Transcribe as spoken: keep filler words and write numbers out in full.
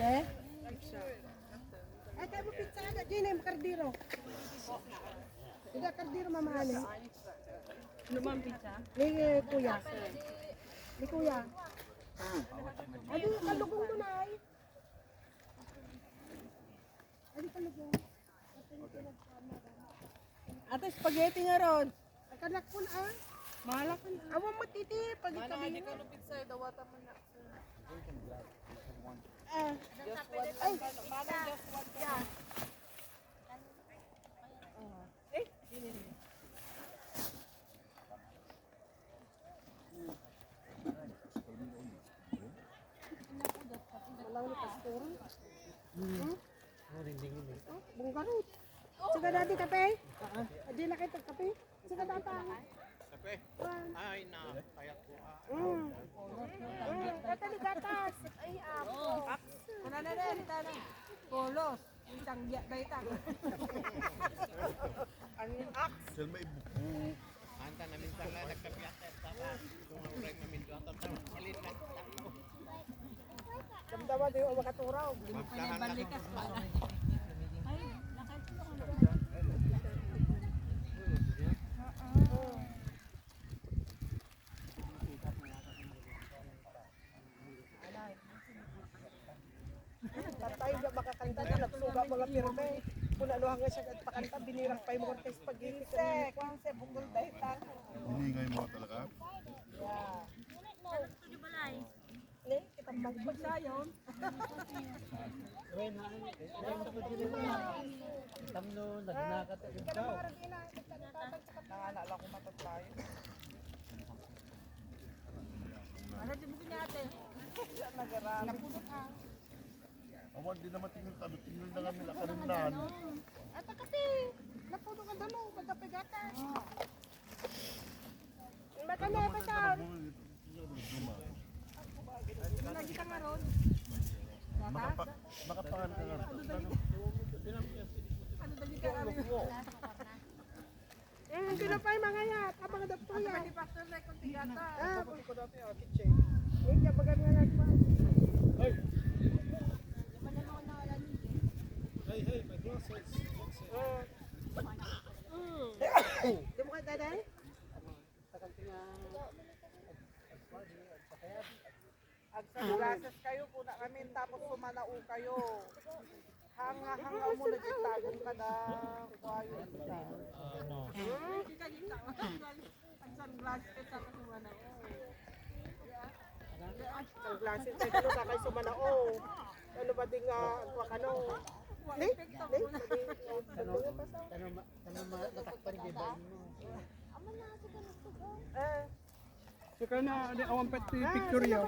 Eh? Ay, kaya mo pizza na. Diyan na yung kardero. Hindi, kardero, mamahalin. Ano ba ang pizza? Ni Kuya. Ni Kuya. Ay, di, kalugong doon ay. Ay, di, kalugong. Ate, spaghetti nga ron. Ay, kanak po na, ah. Mahalak. Awan mo, titi. Pag Mano, ikaw adik yun. Ano pizza, dawata mo na. Ah. Just one lang. Mano, just one lang. Yeah. Eh, Walang ni Pastor. Hmm? Oh, bunggarot. Sige, dati kape? Adi na kayo kape? Sige, data. Kape? Ay, na, kaya ko, ah. Mm. Mm, ito ni gatas. Ay, apo. Kuna na na, rita na. Polos. Isang biya, dayta. Ang axe. Sel may buko. Anta na minsan na nagkapiat sa baba. Kung ang uray mamindo, ang tatang, alin na. Damdama di ko makaturaw. Magkahan na. Balikas pa. Ay, nakay ko lang. Tatay, nga makakanta na, nagsuga mga pirme. Kung ano nga siya nagpakanta, binirang pa yung mga spaghetti. Kinse, kinse, bukol dahil ta. Binigay mo talaga? Yeah. Ni, kita magpagsayon. Tamno, nagnakatagid daw. Nangana lang ko matatlayo. Ano, di mo ginate? Nagara. Napudot, ah. Awan, di naman tingin ka, tingin na nga nila karindan. Ata kape. Napuno nga damo, magkapigatan. Mata na, basta. Lagi ka nga ron. Makapa-, makapangan ka nga. Ano dali ka, ano? Mm, sino pa yung mga yat? Ang mga dapto yan. Ang mga pastor na ikon tigata. Ah, ako ko dati, ah, kitchen. Yung kapagan nga nagpa. Hey! Hey, hey, my glasses. Ah. Mm. Di mo ka, Daday? Agsunglasses kayo, kuna kami, tapos sumanao kayo. Hanga, hanga mo na di tagon kada kuwayo. Ano? Hmm? Agsunglasses kayo, tapos sumanao. Agsunglasses kayo, tapos sumanao. Ano ba di nga, ang kuwak ano? Ni? Ni? Ano? Ano ma-, ano ma-, matakpan, di ba, mo? Eh. Saka na, di, awan pa ti picture yaw.